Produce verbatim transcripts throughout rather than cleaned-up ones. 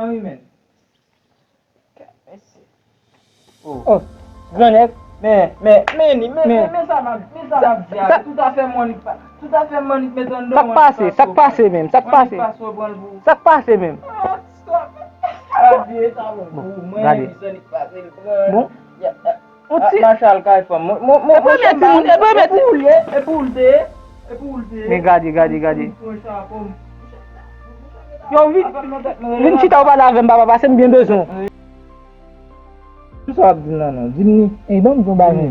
Wi, men. Mesye. Oh. Oh, grannèg. Men, men, men, men, men, men sa m ap, men sa m ap di a, tout afè mwen li pa, tout afè mwen li mete anndan mwen. Sa k pase? Sa k pase menm? Sa k pase? Sa k pase menm? Ah, stop. Bon, gade. Bon. On ti. Machal kay fanm. Mwen, mwen, mwen, e premye timoun, e premye timoun. E pou ou l ye, e pou ou l te ye, e pou ou l te ye. Men gade, gade, gade. Yo, vin, vin chita ou pale avè m, papa, paske m byen bezwen w. Kisa w ap di m nan non? Di m ni. Ey, ban m di w bagay.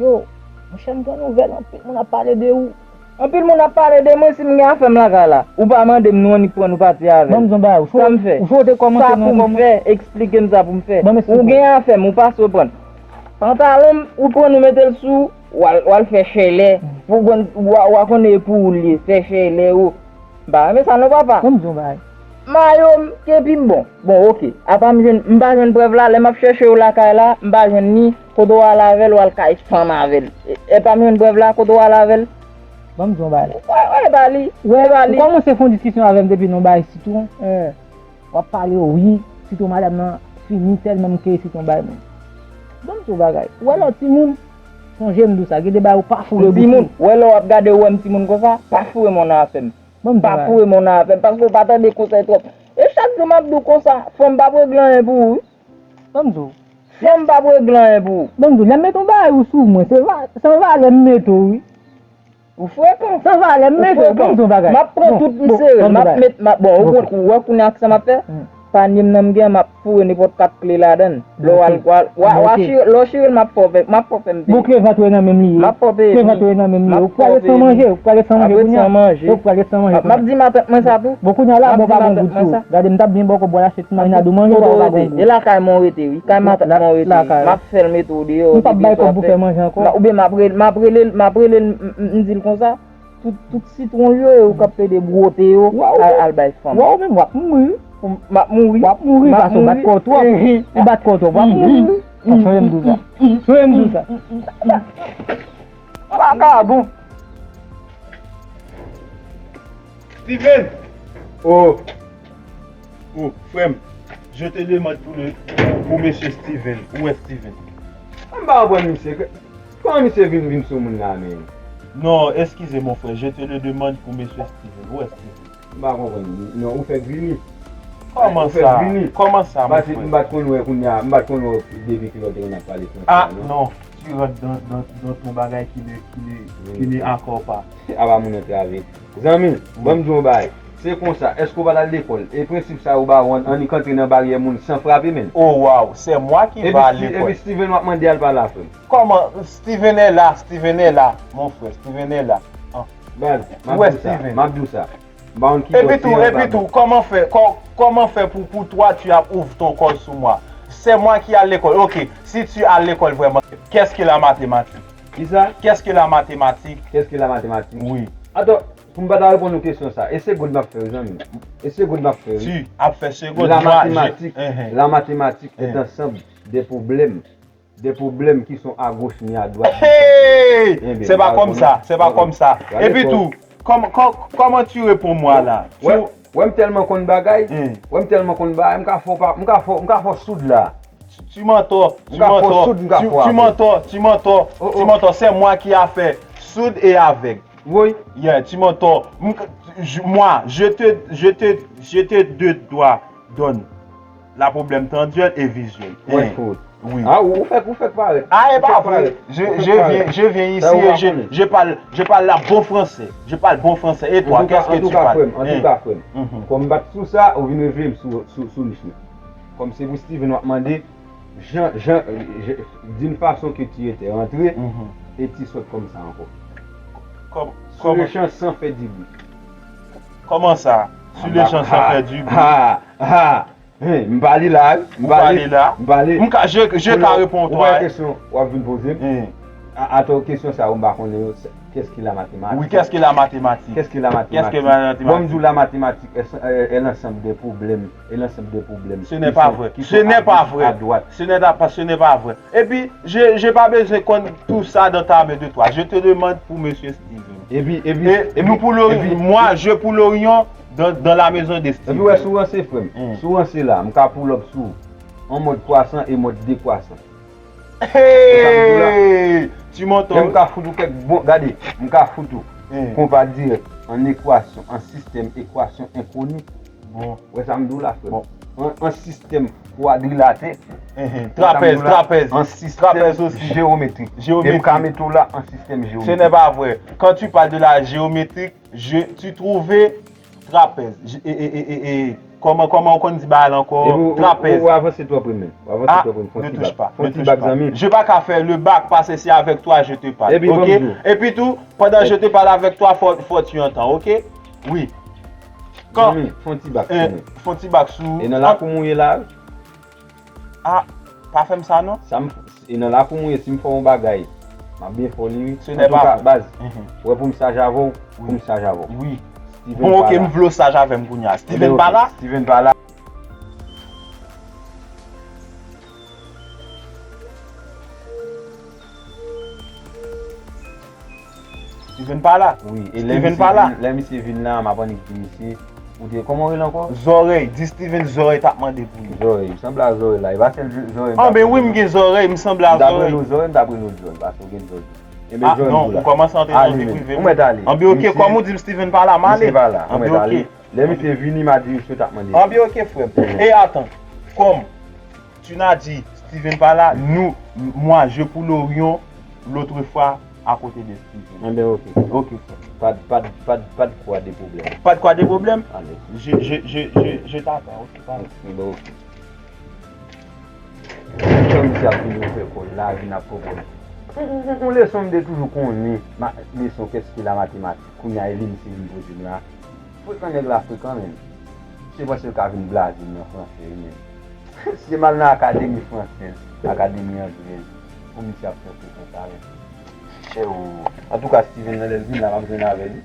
Yo, monchè, m gen nouvèl, anpil moun ap pale de ou. Anpil moun ap pale de mwen, si m gen afè m lakay la. Ou pa mande m non, annik pran nou pati avè m. Ban m di w bagay. Sa m fè? Ou sou te kòmanse non kòman? Sa pou m fè? Eksplike m sa pou m fè. Ou gen afè m, ou pa sou pran. Pantalon m, ou pran nou mete l sou, w al, w al fè chèlè. Pou konn, w a, w a konnen e pou ou l ye, fè chèlè ou. M pa renmen sa non, papa. Ban m di w bagay. Mayo m ke pi bon. Bon, oke. Apa m jwenn, m pa jwenn prèv la, lè m ap chèche w lakay la, m pa jwenn ni kote w al avè l, w al kay fanm avè l. E, epa m jwenn prèv la, kote w al avè l? Ban m di w bagay. Wè, wè, e pa li. Wè, e pa li. Ou kòmanse fè yon diskisyon avè m depi nan bagay sitwon. Hen. W ap pale, wi, sitwon madanm nan fini tèlman m ke sitwon bay mwen. Ban m di w bagay. Ou wè lè w timoun, sonje m di w sa, gen de bagay ou pa foure bouch ou. Timoun, wè lè w ap gade ou wè m timoun konsa, pa foure men w nan afè m. Ban m di w bagay. Pa foure men w nan afè m, paske w pa tande konsèy twòp. E chak jou m ap di w konsa, fanm p ap regle anyen pou ou, wi. Ban m di w. Fanm p ap regle anyen pou ou. Ban m di w, lè m mete yon bagay ou sou mwen, se va-, se yon valè m mete w, wi. Ou frekan. San valè, m mete w, ban m di w bagay. M ap pran tout m sere l, m ap met, m ap, bon, ou wè kounye a kisa m ap fè? Panye m nan m gen, m ap foure nenpòt kat kle ladan l. Lè w al, w al, w a, w a chire, lè w chire l, m ap fè w fè, m ap fè w fè m peye. Bon, krevant ou e nan men m li ye. M ap fè w peye. Krevant ou e nan men m li ye. Ou pral ret san manje, ou pral ret san manje kounye a. Ou pral ret san manje kounye a. M ap di matant mwen sa tou. Bon, kounye a la, bon, pa bon gout tou. Gade, m t ap byen ba w kòb pou w al achte ti marinad ou manje, pa w pa gon gou. E lakay mwen w rete, wi. Kay matant mwen w rete, wi. M ap fè l mete w deyò. M p ap bay kòb pou fè manje ankò. Oubyen m ap rele, m ap rele l, m, m, m di l konsa. Tout, tout sitwon yo, yo k ap plede bwote yo, al, al bay fanm. Wè w menm, w ap mouri. M ap mouri. W ap mouri, paske w bat kò w twòp. Ou bat kò w twòp, w ap mouri. Sonje m di w sa. Sonje m di w sa. Vakabon. Steven! Oh! Oh, frè m, je te demande pour le, pour, pour mesye Steven. Ou wè Steven? M pa konprann misye. Kòman misye vin, vin sou moun la menm? Non, excusez mon frère, je te le demande pour mesye Steven. Ou wè Steven? M pa konprann. Non, ou fè grini. Kòman sa? Kòman sa, mon frè? M pa t konn wè kounye a, m pa t konn wè depi kilè w te konn ap pale franse a, non. Ah, non. Tu rentres dans, dans, dans ton bagay ki ne, ki ne, ki ne akò pa. Apa moun antrave. Zanmi, ban m di w yon bagay. Se konsa, èske w pa t al lekòl? E prensip sa yo ba w, annik antre nan baryè moun san frape, menn. Oh, wow, c'est moi qui va à l'école. Epi Steven w ap mande al pale a frè m. Comment? Steven est là, Steven est là, mon frère, Steven est là. Ah. Baz, m ap di w sa, m ap di w sa. M pa konn ki bò ti an. Epi tou, epi tou, kòman fè, kò-, kòman fè pour, pour toi, tu as ouvert ton cœur sur moi? C'est moi qui à l'école. Ok, si tu à l'école vraiment, qu'est-ce que la mathématique? Kisa? Qu'est-ce que la mathématique? Qu'est-ce que la mathématique? Wi. Atann, pou m pa ta reponn ou kesyon sa, e segond m ap fè, wi, zanmi. E segond m ap fè, wi. Tu ap fè segond. La mathématique, la mathématique est ensemble des problèmes, des problèmes qui sont à gauche ni à droite. Hey! C'est pas comme ça, c'est pas comme ça. Epi tou, comment, comment, comment tu réponds moi là? Wè, wè m tèlman konn bagay, wè m tèlman konn bagay, m ka fè w pa, m ka fè w, m ka fè w soud la. Tu, tu m'entends, tu m'entends, tu, tu m'entends, tu m'entends, tu m'entends, c'est moi qui a fait sourd et aveugle. Oui. Yeah, tu m'entends. M-, je, moi, je te, je te, je te de dois donne la problème tenduelle et visuelle. Westwood. Oui. Ah, ou, ou fèk, ou fèk parèt. Ah, e pa vre. Je, je viens, je viens ici et je, je parle, je parle la bon français. Je parle bon français. Et toi, qu'est-ce que tu parles? Antouka, frè m, antouka, frè m. Kòm m pa t sou sa, ou vin reveye m sou, sou, sou lich mwen. Kòm se pou Steven w ap mande, jan, jan, d'une façon que tu étais rentré, e ti sòt kòm sa ankò. Sur le champ sans faire du bruit. Kòman sa? Sur le champ sans faire du bruit. Ah, ah. Hen, m pale la, wi. M pale la. M pale. M ka, je, je ka reponn ou, wi. Ou wè kesyon w ap vin poze m? Atann, kesyon sa yo m pa konnen yo. Qu'est-ce que la mathématique? Oui, qu'est-ce que la mathématique? Qu'est-ce que la mathématique? Qu'est-ce que la mathématique? Bon, m di w, la mathématique est, est, est l'ensemble des problèmes, est l'ensemble des problèmes. Ce n'est pas vrai. Ce n'est pas vrai. Ce n'est pas, ce n'est pas vrai. Et puis, je, j'ai pas besoin de tout ça dans ta main de toi. Je te demande pour monsieur Steven. Et puis, et puis, et puis, nous pour le, moi, je pour Lorient, Dans, dans la maison de Steven. Epi wè, si w ranse, frè m, si w ranse la, m ka pull up sou ou an mòd kwasan e mòd dekwasan. Hey! Tu m'entends? Lè m ka fout ou kèk bon, gade, m ka fout ou konpa dirèk an ekwasyon, an sistèm ekwasyon enkoni. Bon. Wè sa m di w la, frè m. Bon. An, an sistèm kwadrilatè. Trapèz, trapèz. An sistèm jewometrik. Jewometrik. E m ka mete w la an sistèm jewometrik. Ce n'est pas vrai. Quand tu parles de la géométrique, je, tu trouves trapèz. Je, e, e, e, e, e, kòman, kòman ou konn di bagay la ankò? Trapèz. Ou avanse twòp wi menm. Ou avanse twòp wi menm. Fon ti bak. Fon ti bak, zanmi. Je pa ka fè le bac, paske se avec toi je te parle. Epi, ok? Epi tou, pendant je te parle avec toi, faut, faut tu entends, ok? Wi. Kan, zanmi, fon ti bak sou mwen. Fon ti bak sou. E nan lakou m ou ye la? Ah, pa fè m sa non. Sa m, e nan lakou m ou ye, si m fè yon bagay, m ap byen fè w li wi. Antouka, baz, ou wè pou m saj avè w, pou m saj avè w. Wi. Bon, ok, m vle w saj avè m kounye a. Steven pa la? Steven pa la. Steven pa la. Wi, e lè misye vin, lè misye vin la, m ap annik di misye, ou te, kòman w rele ankò? Zòrèy, di Steven Zòrèy t ap mande pou li. Zòrèy, m sanble a Zòrèy la, e pa sèl Zòrèy m t ap rele non. Anben wi, m gen Zòrèy, m sanble a Zòrèy. M t ap rele w Zòrèy, m t ap rele w Zòrèy, paske w gen Zòrèy. Enben Zòrèy m di w la. Ah non, ou kòmanse antre nan vi prive m. Ou mèt ale. Anben ok, kòm ou di m Steven pa la, m ale. Misye pa la, ou mèt ale. Lè misye vini, m a di misye w t ap mande. Anben ok, frè m. E atan, kòm Tu n'as dit, Steven pa la, nou, moi, je pour Lorient, l'autre fois, à côté de Steven. Enben, ok. Ok, frè. Pas de, pas de, pas de, pas de quoi de problème. Pas de quoi de problème? Allez. Je, je, je, je, je t'attends, ok, pardon. Bon, ok. Kòm misye ap vin ouvè kò l la, vin ap pwopoze. On, on, on, on leson m te toujou konnen, ma, leson kès ki la matematik. Kounye a, e li misye vin poze m la. Frekan nèg la frekan, menm. Se panse l ka vin blaze m nan franse, wi, menm. Si m al nan akademi fransèz, akademi anglèz, pou misye ap fè frekan sa, menm. Chè o. Antouka, Steven nan lè l vin la, m ap jwenn avè li.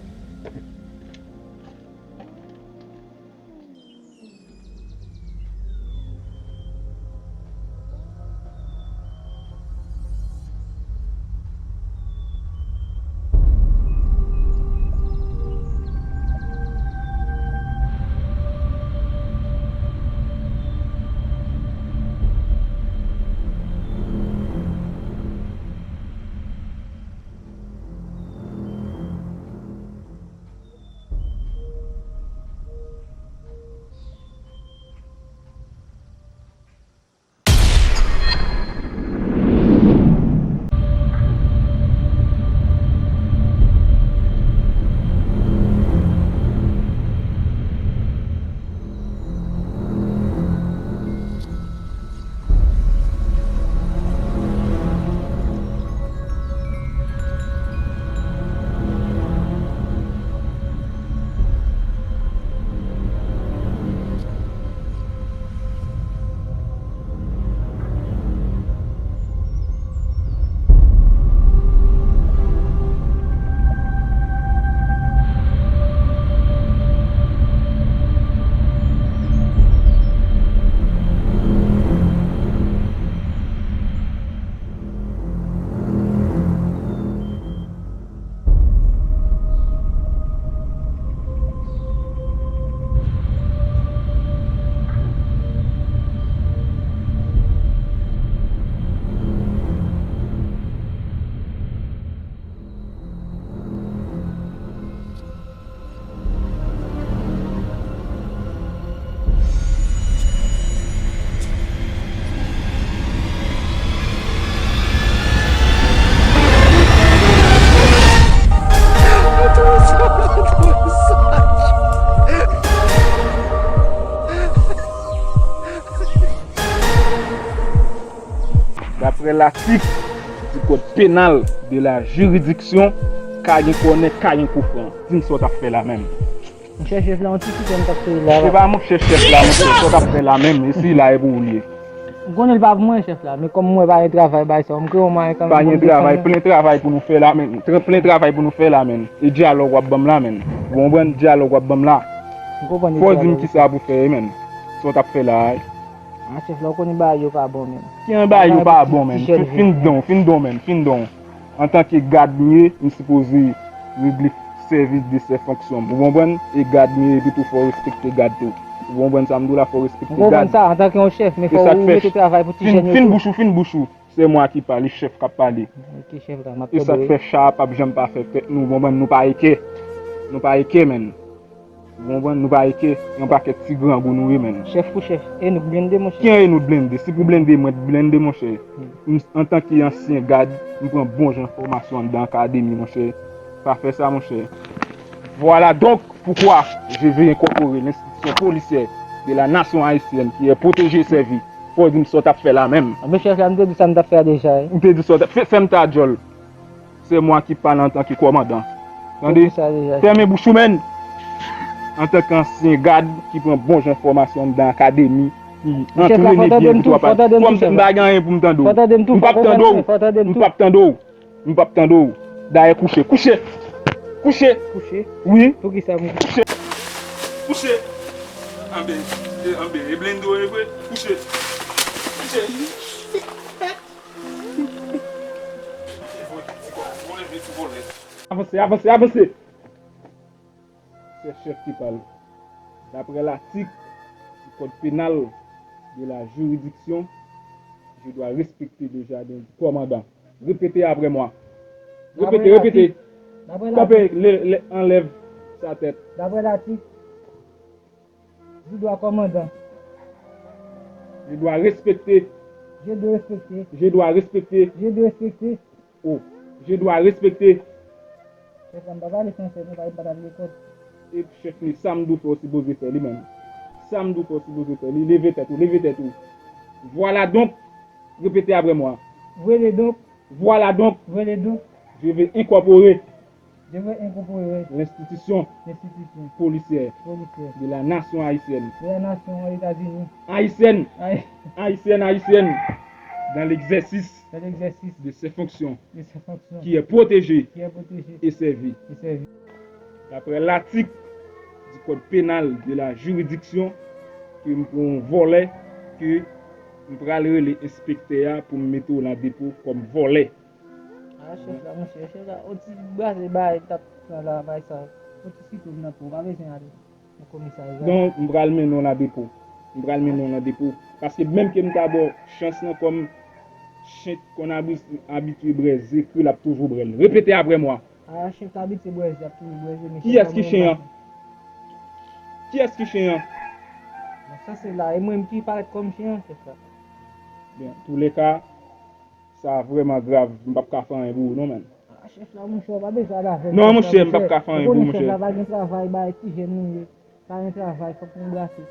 Daprè latik di kòd penal de la jiridiksyon, ka gen kònè, ka gen koufran. Di m sa w t ap fè la menm. Monchè chèf la, yon ti kite m t ap fè la. Se pa monchè chèf la, monchè, sa w t ap fè la menm, e si la e pou ou l ye. M konnen l pa pou mwen, chèf la, men kòm m wè pa gen travay bay sa, m kreye yon mwayen kanmenm pou m defann mwen. Pa gen travay, plen travay pou nou fè la menm. Plen travay pou nou fè la menm. E dyalòg w ap ban m la menm. Ou konprann dyalòg w ap ban m la. M konprann e dyalòg. Fò w di m kisa pou fè, menm. Sa w t ap fè la a. A, chèf la, ou konnen bagay yo pa bon menm. Ki bagay yo pa bon menm? Fin, fin don, fin don menm, fin don. Antanke gad m ye, m sipoze regle Sèvis de sè fonksyon m. Ou konprann? E gad m ye, epi tou fò w respekte gad tou. Ou konprann sa m di w la, fò w respekte gad. M konprann sa, antanke yon chèf, men fò w mete travay pou ti jèn yo tou. Fin bouch ou, fin bouch ou. Se mwa ki pale, chèf k ap pale. Ok, chèf la, m ap tande w. E sa k fè cha a p ap janm pa fè fèt nou, ou konprann? Nou pa eke. Nou pa eke, menn. Ou konprann? Nou pa eke. Yon pakèt ti grangou nou ye, menn. Chèf pou chèf. E nou k blende, monchè. Ki an e nou k blende? Si pou blende, mwen t blende, monchè. M, antanke ansyen gad, m pran bon jan fòmasyon anndan akademi, monchè. Pa fè sa, monchè. Voilà donc pourquoi je vais incorporer l'institution policière de la nation haïtienne qui est protégée et servie. Fò w di m sa w t ap fè la menm. Anben chèf la, m te di w sa m t ap fè a deja wi. M te di w sa w t ap fè, fèm ta djòl. Se mwa ki pale antanke kòmandan. Tande? Fèmen bouch ou, menn. Antanke ansyen gad ki pran bon jan fòmasyon anndan akademi, ki antrene byen epi tou apa. Fò m, m pa gen anyen pou m tande w. M p ap tande w. M p ap tande w. M p ap tande w. Dayè kouche. Kouche. Kouche. Kouche? Wi. Poukisa m kouche? Kouche. Anben, e, anben, e blende w ye vre. Kouche. Kouche. Avanse, avanse, avanse. Se chèf ki pale. D'après l'article du code pénal de la juridiction, je dois respecter le jardin du commandant. Répétez après moi. Répétez, répétez. Kanpe, lè, lè, anlève sa tèt. D'après l'article du droit commandant. Je dois respecter. Je dois respecter. Je dois respecter. Je dois respecter. Oh, je dois respecter. Chèf la, m pa pale fransè, non, pa, m pa t al lekòl. E chèf ni sa m di w fè w sipoze fè li menm. Sa m di w fè w sipoze fè li. Leve tèt ou, leve tèt ou. Voilà donc, répétez après moi. Vwele donk. Voilà donc, vwele donk. Je vais incorporer. Je vais incorporer. L'institution. L'institution. Policière. Policière. De la nation haïtienne. De la nation aux États-Unis. Haïtienne. Haï- Haïtienne, haïtienne. Dans l'exercice. Dans l'exercice. De ses fonctions. De ses fonctions. Qui est protégée. Qui est protégée. Et servie. Et servie. D'après l'article du code pénal de la juridiction, ke m pran yon vòlè, ke m pral rele enspektè a pou m mete w nan depo kòm vòlè. A, chèf la, monchè, chèf la, yon ti brase bagay m t ap pran la, bagay sa. Yon ti sitwon nan po, pa bezwen ale nan komisarya. Non, m pral mennen w nan depo. M pral mennen w nan depo. Paske menm ke m ta ba w chans lan kòm chen konn abri-, abitye brèze, ke l ap toujou brèze. Répétez après moi. A, chen k abitye brèze, ap toujou brèze, men kiyès ki chen an? Kiyès ki chen an? Bon, sa se la, e mwen menm ki parèt kòm chen an, chèf la. Bon, tous les cas, sa vrèman grav, m p ap ka fè anyen pou ou non, menn. A, chèf la, monchè, w pa bezwen ale avè m. Non, monchè, m p ap ka fè anyen pou ou, monchè. Chèf la pa gen travay, bay ti jèn nou ye. Pa gen travay, fòk nou brase.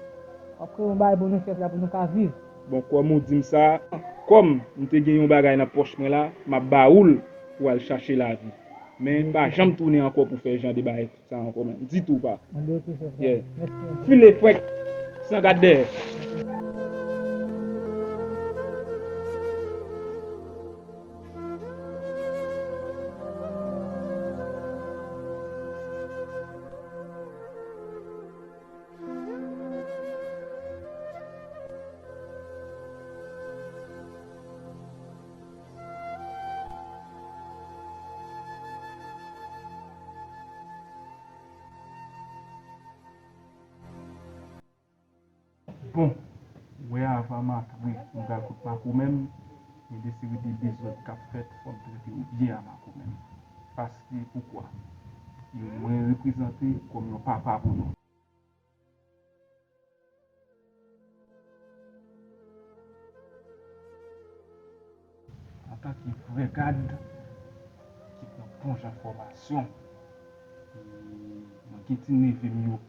W ap kreye yon bagay pou nou, chèf la, pou nou ka viv. Bon, kòm ou di m sa, kòm m te gen yon bagay nan pòch mwen la, m ap ba ou l pou w al chache lavi. Men pa janm tounen ankò pou fè jan de bagay sa ankò menm. Ditou pa. Anben, ok, chèf la. Yeah. Mèsi anpil. File frèk, san gad dèyè. Bon, ou wè avan m antre m pral kot Marco menm, gen de seri de dezòd k ap fèt, fò m trete yo byen a Marco menm. Paske poukwa? E mwen reprezante kòm yon papa pou nou. Antanke vrè gad ki pran bon jan fòmasyon, e mwen gen ti neve m yo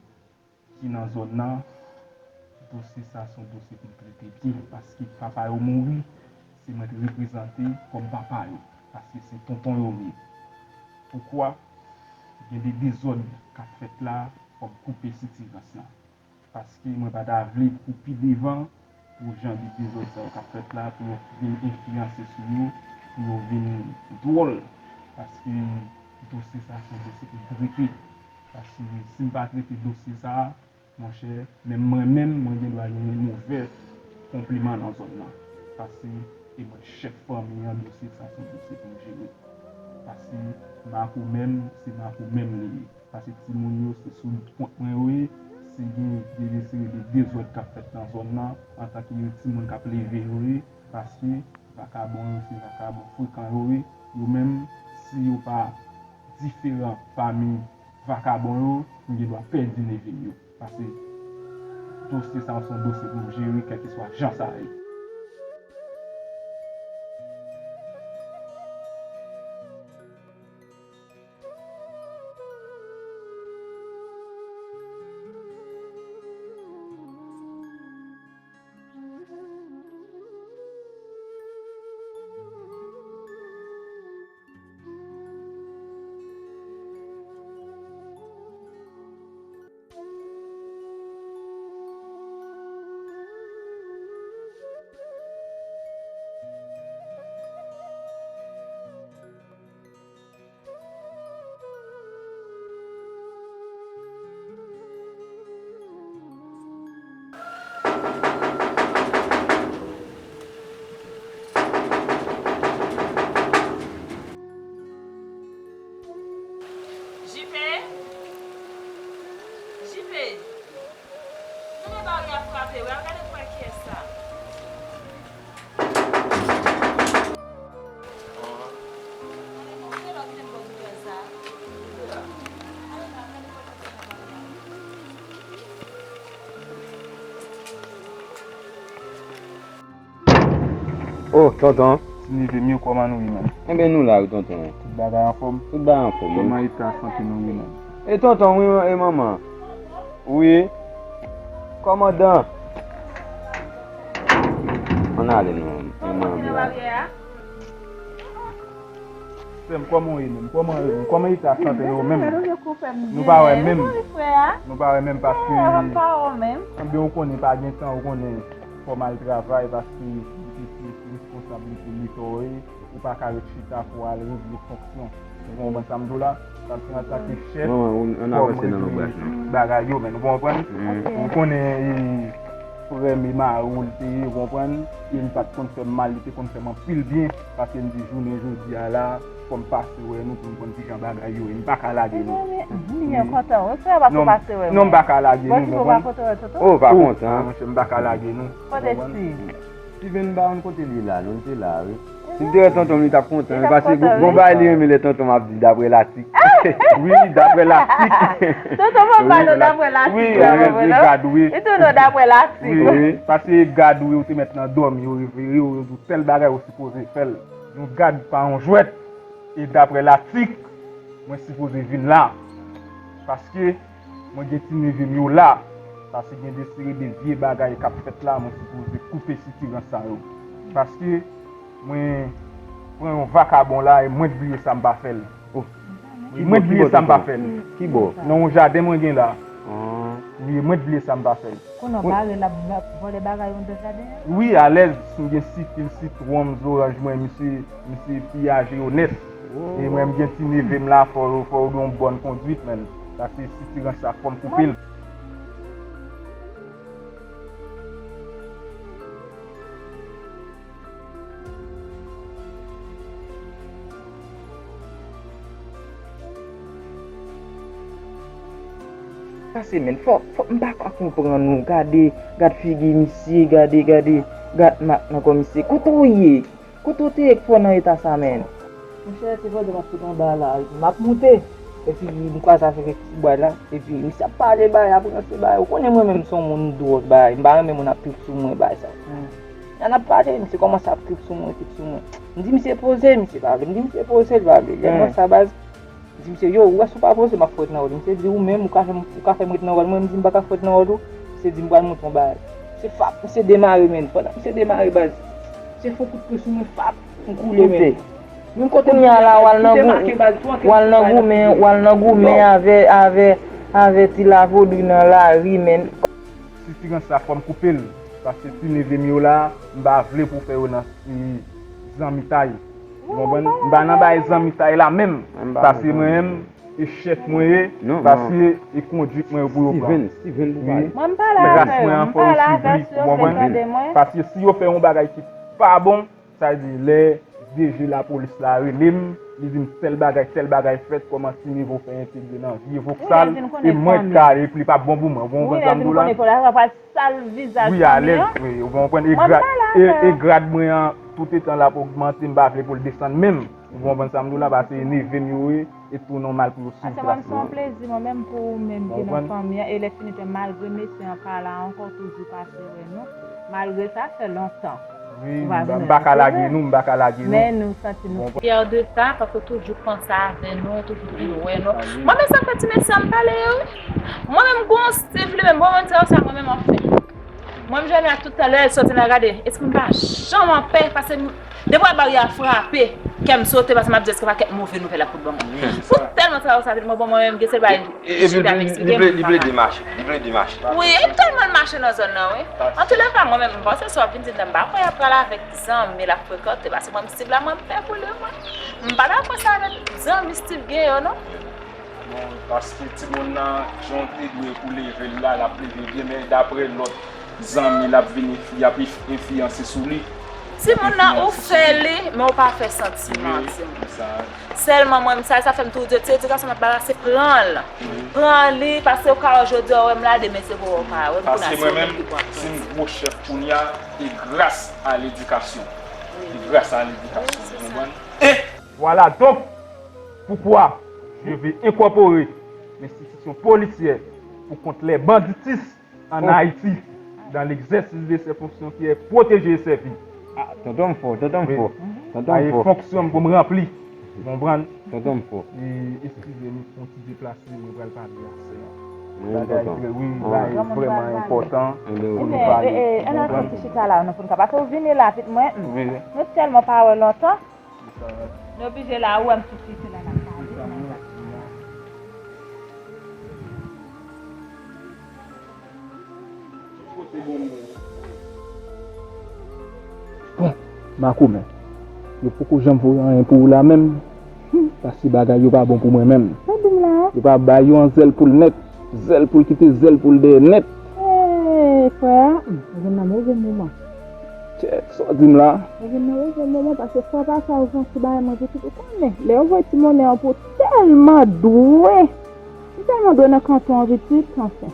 ki nan zòn nan, dosye sa se yon dosye pou m trete byen, paske papa yo mouri, se mwen te reprezante kòm papa yo, paske se tonton yo m ye. Poukwa? Gen de dezòd k ap fèt la, fò m koupe sitirans lan. Paske mwen pa ta vle pou pi devan, pou jan de dezòd sa yo k ap fèt la, pou yo vin enfliyanse sou yo, pou yo vin dwòl. Paske dosye sa se yon dosye pou m trete. Paske si m pa trete dosye sa, monchè, menm mwen menm, mwen gen dwa jwenn yon movè konpliman nan zòn nan. Paske e mwen chèf fanmi an, dosye sa se yon dosye pou m jere. Paske Marco menm, se Marco menm li ye. Paske timoun yo, se sou kont mwen yo ye. Si gen de, de seri de dezòd k ap fèt nan zòn nan, antanke yo timoun k ap leve yo ye, paske vakabon yo, se vakabon frekan yo ye. Yo menm, si yo pa diferan pami vakabon yo, m gen dwa pèdi neve m yo. Paske dosye sa a se yon dosye pou m jere, kèlkeswa jan sa ye. Jipe! Jipe! Tande bari a frape, wi, al gade pou wè kiyès sa. Oh, tonton. Ti neve m yo, kòman nou ye, man? Enben, nou la, wi, tonton. Tout bagay anfòm? Tout bagay anfòm, wi. Kòman eta sante nou ye, man? E tonton, wi, e manman? Wi. Kòmandan. Ann ale, non, e manman. Sè m, kòman w ye menm? Kòman w ye menm? Kòman eta sante yo menm? Nou pa wè menm. Nou pa wè menm paske, enben, ou konnen pa gen tan, ou konnen fò m al travay paske se, se, se responsablite Leta w ye, ou pa ka ret chita pou w al regle fonksyon. Ou konprann sa m di w la? Sa se antanke chèf, fò m regle bagay yo, men ou konprann? Ou konnen, e, frè m e mari w li te ye, ou konprann? E li pa t konn fè m mal, li te konn fè m anpil byen, paske m di jounen jodi a la, fò m pase wè nou pou m konn kijan bagay yo ye. M pa ka lage nou. Li byen kontan, wi, frè, paske w pase wè mwen. Non, m pa ka lage nou, ou konprann? Oh, pa kontan. Monchè, m pa ka lage nou. Kote Steve? Steven m pa konn kote li ye la, non, li te la, wi. Si l te wè tonton m, li t ap kontan, wi, paske gon bagay li renmen lè tonton m ap di daprè latik. Wi, daprè latik. Tonton m ap pale daprè latik. Wi, avèk de gad, wi. Li tounen daprè latik. Wi, paske gad, wi, ou te mèt nan dòmi, yo reveye w, yo di w tèl bagay ou sipoze fè l. Yon gad pa yon jwèt. E daprè latik, mwen sipoze vin la. Paske mwen gen ti neve m yo la. Paske gen de seri de vye bagay k ap fèt la, mwen sipoze koupe sitirans sa yo. Paske mwen pran yon vakabon la e mwen t bliye sa m pa fè l. Oh. Wi, mwen t bliye sa m pa fè l. Kibò? Nan yon jaden mwen gen la. Wi, mwen t bliye sa m pa fè l. Kounye a w pare l ap ba-, vòlè bagay ou anndan jaden an? Wi, alèz, si m gen sitil, sitwon, zoranj mwen, misye, misye piyaje yo nèt. E mwen, m gen ti neve m la, fò, fò w gen yon bòn kondwit, menn. Paske sitirans sa, fò m koupe l. Sa se menn, fò, fò, m pa ka konprann ou. Gade, gad figi misye, gade, gade, gad mak nan kò misye. Kote w ye? Kote w te ye k fè w nan eta sa, menn? Monchè, se pandan m ap sot anba a la, epi m ap moute. Epi m kwaze avèk ti bwa la. Epi misye ap pale bagay, ap ranse bagay. Ou konnen mwen menm m se yon moun dwòl bagay. M pa renmen moun ap trip sou mwen bagay sa. N ap pale, misye kòmanse ap trip sou mwen, trip sou mwen. M di misye poze, misye pa vle. M di misye poze, l pa vle. Lè m wè sa baz, m di misye, yo, ou wè si w pa poze, m ap fouye w nan wòl ou. Misye di, ou menm, ou ka fè m, ou ka fè m ret nan wòl mwen? M di m pa ka fouye w nan wòl ou. Misye di m pral montre w bagay. Se fap, misye demare, menn. Pandan misye demare baz, misye fè yon kout pwen sou mwen, fap, m koule, menn. Menm kote m koule a la, w al nan gou-, w al nan goumen, w al nan goumen avè, avè, avè ti lavodri nan lari, menn. Sitirans sa fò m koupe l, paske ti neve m yo la, m pa vle pou fè yo nan, e, zanmitay. Ou konprann? M pa nan bay zanmitay la menm, paske mwen menm, e chèf mwen ye, paske e kondwit mwen yo pou yo pran. Steven, Steven pou pale. Mwen m pale avè yo, m pale avè yo, yo vin gade mwen. Paske si yo fè yon bagay ki pa bon, sa vle di lè DG lapolis la rele m, li di m tèl bagay, tèl bagay fèt, kòman Ti Mevo fè entegre nan vye Vokal, e mwen k ale, epi li p ap bon pou mwen. Ou konprann sa m di w la? Wi, alèz, wi, ou konprann? E grad, e, e grad mwen an, tout etan l ap ogmante, m pa vle pou l desann menm. Ou konprann sa m di w la? Paske e neve m yo ye, e tou nòmal pou yo swiv tras mwen. Ase mwen, se yon plezi mwen menm pou ou menm ki nan fanmi an, e lè fini tou, malgre mesye an pa la ankò, toujou pase wè nou. Malgre sa, fè lontan. Wi, m pa ka lage nou, m pa ka lage nou. Men nou santi nou fyè de sa, paske toujou panse avè nou, toujou vin wè nou. Mwen menm sa fè ti mesye an m pale yo, wi. Mwen menm gon Steve li menm, bon, mwen di sa, mwen menm anfen. Mwen m jwenn ak tout talè, l soti la gade, espri m pa janm anpè, paske m, depi w wè baryè a frape, kè m sote, paske m ap di èske pa kèk move nouvèl ap pou ban mwen. Pou tèlman travay sa vin, mwen bon, mwen menm gen sèl bagay. E, epi li, li, li plede mache, li plede mache. Wi, e tèlman l mache nan zòn nan, wi. Antoulèka, mwen menm, m panse sa w ap vin di m, m pa kwè y ap pral avèk zanmi l ap frekante, paske mwen, Steve la, mwen, m pè pou li, mwen. M pa dakò sa avèk zanmi Steve gen yo, non. Bon, paske timoun nan, jan w te dwe pou leve l la, l ap leve byen, men daprè lòt zanmi, l ap vin enfli-, y ap enfliyanse sou li. Timoun nan, ou fè li, men ou pa fè santiman, timoun. Sèlman mwen, sa, sa fè m toujou di, ti edikasyon m ap ba la, se pran l. Pran li, paske ou ka wè jodi a, ou wè m la, demen se pou ou pa wè m. Paske mwen menm, si m gwo chèf kounye a, e gras a ledikasyon. E gras a ledikasyon, ou konprann? E vwala donk poukwa je vais incorporer l'institution policière pour contre les banditistes en Haïti, dans l'exercice de ses fonctions qui est protéger et servir. Ah, tonton m fò, tonton m fò. Tonton m fò. Fonksyon m pou m ranpli. Ou konprann? Tonton m fò. E, eskize m, yon ti deplase, mwen pral pale a sè a. Bagay trè, wi, bagay vrèman enpòtan pou nou pale. Ann al fè ti chita la, nou pou n ka pase, ou vini la, pitit mwen. Nou tèlman pa wè lontan. Nou oblije la, ou wè m sou fil, se la n ap pale. Bon, makomè, yo poko janm voye anyen pou ou la menm, paske bagay yo pa bon pou mwen menm. Yo pa bay yo an zèl poul nèt, zèl poul kite zèl poul dèyè nèt. Hey, frè, ou vin nan move moman. Kèt, sa w di m la? Mwen vin nan move moman paske fwa pase a ou fè yon ti bagay mwen pitit ou konnen. Lè yo voye ti monnen an pou tèlman dwe. M tèlman dwe nan kanton an pitit, anfen.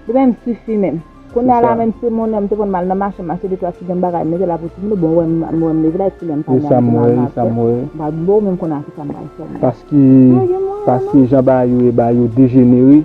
Li menm sifi menm. Kounye a la menm si monnen an m te konn m al nan mache m achte de twa ti grenn bagay m mete la pou timoun ou bon wè m wè m leve la ti lè m pa gen anyen m al nan fè. M pral bon menm konnen a kisa m pral fè menm. Paske, paske jan bagay yo ye, bagay yo dejenere,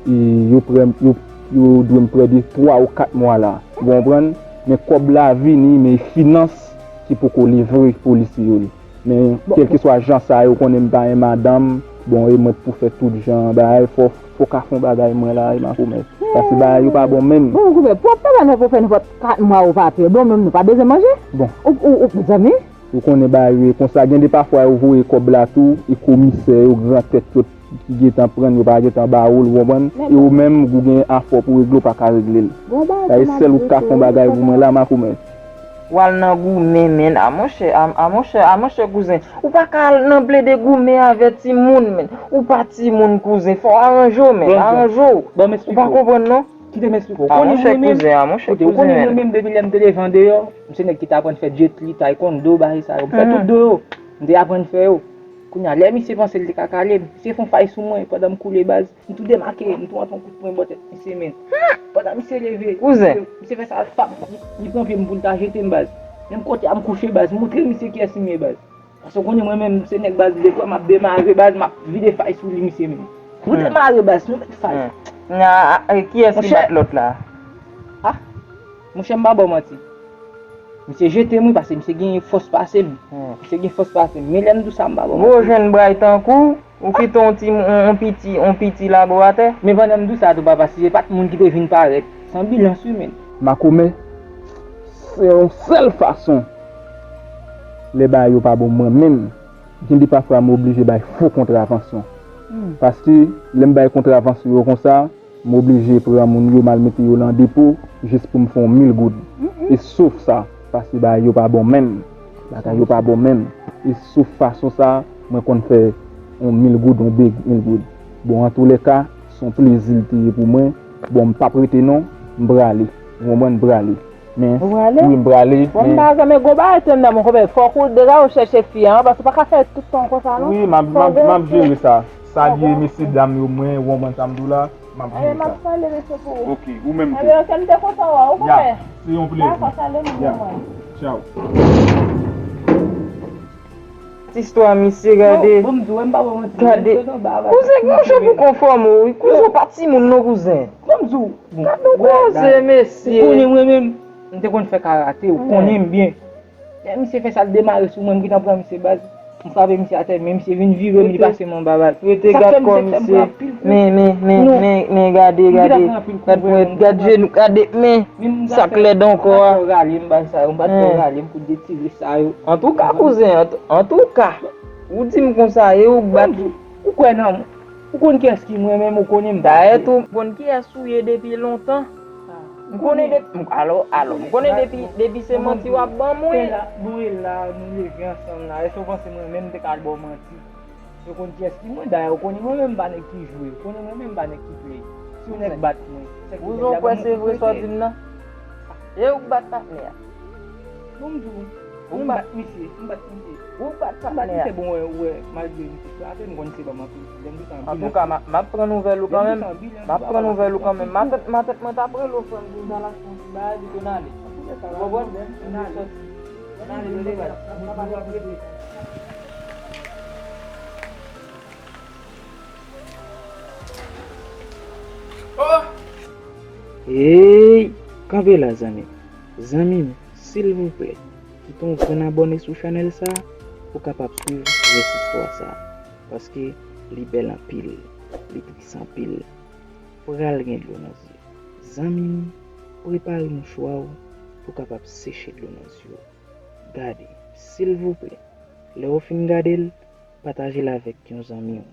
e yo pran, yo, yo dwe m prè de twa ou kat mwa la. Ou konprann? Men kòb la vini, men e finans ki poko livre polisye yo li. Men kèlkeswa jan sa yo konnen m pa gen madanm, bon, e mwen k pou fè tout jan bagay, fò, fò ka fè yon bagay mwen la, e makomè. Paske bagay yo pa bon menm. Bon, makomè, pou w pa ban nou pou fè nenpòt kat mwa ou pa peye, bon, menm nou pa bezwen manje. Bon. Ou, ou, ou, zanmi? Ou konnen bagay yo ye konsa, gen de pafwa yo voye kòb la tou, e komisè yo, gran tèt yo, ki gentan pran l, yo pa gentan ba ou l, ou konprann? E ou menm, ou gen afè w pou regle, ou pa ka regle l. Sa e sèl ou k ka fè yon bagay pou mwen la, makomè. W al nan goumen, men, a monchè, a, a monchè, a monchè kouzen. Ou pa ka al nan blede goumen avè timoun, men. Ou pa timoun kouzen, fò w aranje w, men, aranje w. Ou pa konprann, non? Kite m esplike w. A monchè kouzen, a monchè kouzen, men. Ou konnen mwen menm depi lè m te leve andeyò, m se nèg ki t aprann fè Jet Li, taekwondo, bagay sa yo. M fè tout de yo. M te aprann fè yo. Kounye a, lè misye panse l te ka kale m, misye fè yon fay sou mwen pandan m koule baz. M tou demake, m tou antre yon kout pwen bò tèt misye, men. Pandan misye leve, misye, misye fè sa, pap, li, li pran pye m pou l ta jete m baz. Menm kote a m kouche baz, m montre misye kiyès m ye baz. Paske w konnen mwen menm, se nèg baz, depi m ap demare baz, m ap vide fay sou li, misye menm. Nou demare baz, nou met fay. Kiyès ki bat lòt la? Ah, monchè, m pa ba w manti. Misye jete m wi, paske misye gen fòs pase m. Misye gen fòs pase m. Men lè m di w sa, m pa ba w manti. Gwo jwenn bray tankou w, ou kite yon ti, yon, yon piti, yon piti labo atè. Men pandan m di w sa tou, papa, si se pa t moun ki te vin parèt, se anbilans wi, men. Makomè, se yon sèl fason. Lè bagay yo pa bon mwen menm, gen de pafwa m oblije bay fo kontravansyon. Paske lè m bay kontravansyon yo konsa, m oblije pran moun yo, m al mete yo nan depo, jis pou m fè yon mil goud. E sof sa, paske bagay yo pa bon menm. Bagay yo pa bon menm. E sof fason sa, mwen konn fè yon mil goud, yon big mil goud. Bon, antoulèka, se yon plezi l te ye pou mwen. Bon, m p ap rete non, m prale. Ou konprann, m prale. Men, Ou prale? Wi, m prale. Bon, m pa janm gwo bagay tande nan mwen konpè. Fòk ou degaje w chèche fi a, paske w pa ka fè tout tan konsa non. Wi, m ap, m ap, m ap jere sa. Salye mesye dam yo, mwen, ou konprann sa m di w la, m ap jere sa. M ap salye mesye pou ou. Ok, ou menm tou. Ebyen, ok, m te kontan wè w, ou konpè? Se yon plezi. Dakò, salye moun mwen. Tchaw. Ti istwa misye, gade. Bon, m di w, m pa ba w manti. Gade. Kouzen, kouzen pou konfòme w, wi. Kouzen, w pa timoun non, kouzen. Bon, m di w. Gade yon kouzen, mesye. Ou konnen mwen menm, m te konn fè karate, ou konnen m byen. Lè misye fè sa, l demare sou mwen, m gentan pran misye baz. M frape misye atè, men misye vin vire m, li pase m anba baz. Rete gad kò misye. Men, men, men, men, men, gade, gade. Gad pwent, gad jenou, gade, men. Sa k lèd ankò a. M pa t fè w rale m baz sa yo, m pa t fè w rale m kout de tire sa yo. Antouka, kouzen, antouka. Ou di m konsa, e ou k bat. Ou kwè nan mwen. Ou konn kiyès ki mwen menm, ou konnen m pa. Dayè tou, m konn kiyès ou ye depi lontan. M konnen depi, alò, alò, m konnen depi, depi se manti w ap ban mwen. Bon, e la nou leve ansanm la. Èske w panse mwen menm m te ka al ba w manti? Yo konn kiyès ki mwen, dayè ou konnen mwen menm m pa nèg ki jwe. Ou konnen mwen menm m pa nèg ki play. Si yon nèg bat mwen, se ki nèg la ban mwen. Ou kwè se vre sa w di m nan? E ou k bat patnè a? Bon, m di w, mwen m bat misye, m bat misye. Ou bat patnè a? M bat misye, bon, wè, wè, malgre misye frape m, m konn misye ban m anpil pwoblèm, m di sa anpil. Antouka, m ap pran nouvèl ou kanmenm. M ap pran nouvèl ou kanmenm. Matant, matant mwen t ap rele w, frè m, di m sa la fè yon ti bagay, di konn ale. Ou konprann? Konn ale, konn ale. Hey, kanpe la, zanmi m. Zanmi m, silvouplè, kite yon grenn abòne sou chanèl sa pou w kapab swiv rès istwa sa, paske li bèl anpil, li tris anpil. Pral gen dlo nan zye. Zanmi m, prepare mouchwa w pou w kapab seche dlo nan zye w. Gade, silvouplè, lè w fin gade l, pataje l avèk yon zanmi w.